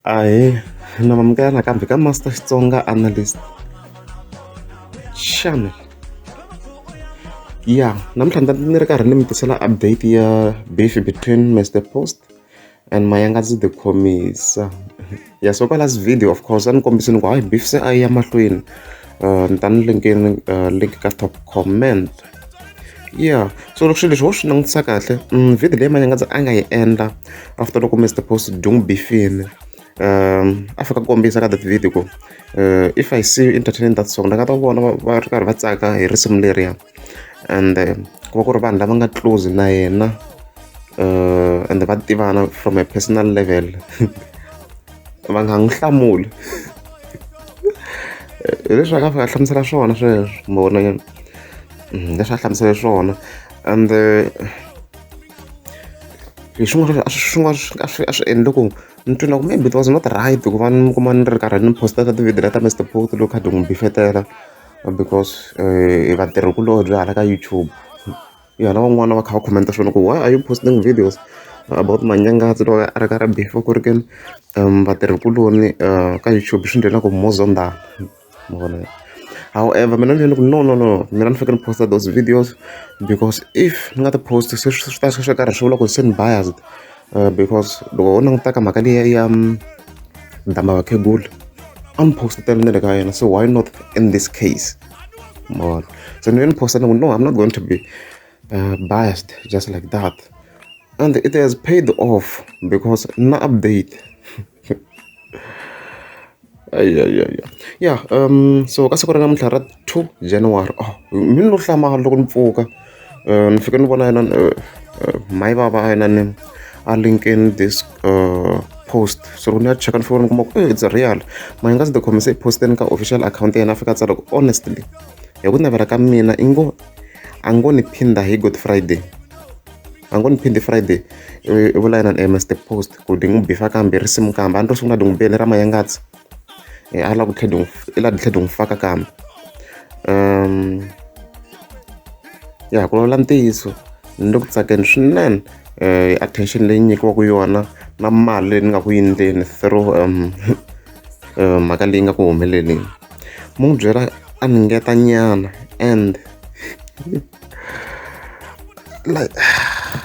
Ahee, na mi amukela nakambe ka Master Xitsonga Analyst Channel. Ya namuntlha ni ta ni ri karhi ni mi tisela update ya beef between Mister Post and Mayangazi the Khomisa. Ya so ka last video of course a ni kombisini ku hayi beef se a yi ya mahlweni ni ta ni linkeni link ka top comment. Ya so loko swilo leswi ho swi langutisa kahle video leyi Manyangadza a nga yi endla after loko Mister Post dyi n'wi bifini a fika kombisa ka that video ku if I see you entertaining that song ni nga ta vona va ri karhi va tsaka hi risimu leriya and ku va ku ri vanhu lava nga close na yena and va tivana from a personal level va nga n'wi hlamuli hi leswi a nga fika a hlamusela swona sweswo ma vona nyana leswi a hlamusele swona and hi swin'wana swin'wana a swi a swi endle ku ni twa ku maybe it was not right ku va ni kuma ni ri karhi ni post-a tivhidiyo ta Mister Post loko kha ti n'wi bifetela because hi vatirhikulobye hala ka YouTube ya na van'wana va kha va comment swona ku why are you posting videos about Manyangadzi loko a ri karhi a bifa ku ri ke ni vatirhikuloni ka YouTube swi endle na ku mozondana ma vona. However mina ni ku no no no mina ni fanekele ni post-a those videos because if ni nga ti post se swi ta swi karhi swi vula ku se ni biased because loko ho languta ka mhaka liya ya Damba Vakhegula a ni post-tele na le ka yena so why not in this case ma vona so ni ve ni post-a ni ku no I'm not going to be biased just like that and it has paid off because na update ya so ka siku ra namuntlha ra 2 January oh mi no hlamala loko ni pfuka ni fike ni vona yena mhayi vava a yena ni a linkeni this post so loko ni ya cheka ni fika ni kuma ku it's real Manyangadzi the Khomisa i posteni ka official account ya yena a fika a tsala ku honestly hi ku navela ka mina i ngo a ngo ni phinda hi Good Friday a ngo ni phindi Friday i vula yena Mister Post ku di n'wi bifa kambe risimu kambe a ni ro sungula di n'wi bele ra Mayangadzi a lava ku tlhela i lava di tlhela di n'wi faka kambe ya ku vulavula ntiyiso ni le ku tsakeni swinene attention leyi nyikiwaka yona na mali leyi ni nga ku yi endleni through mhaka leyi nga ku humeleleni mo n'wi byela a ni ngeta nyana and like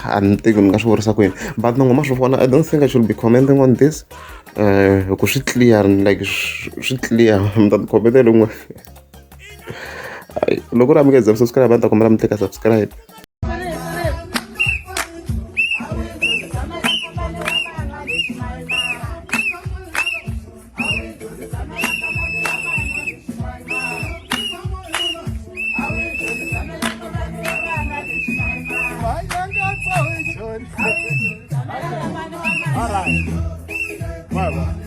a ni tivi ni nga swi vurisa ku yini but na n'wina ma swi vona I don't think I should be commenting on this hi ku swi clear like swi clear mi ta ti comment-ela n'we loko ri amukeza subscribe a ni ta kombela mi tlika subscribe. All right. Bye bye.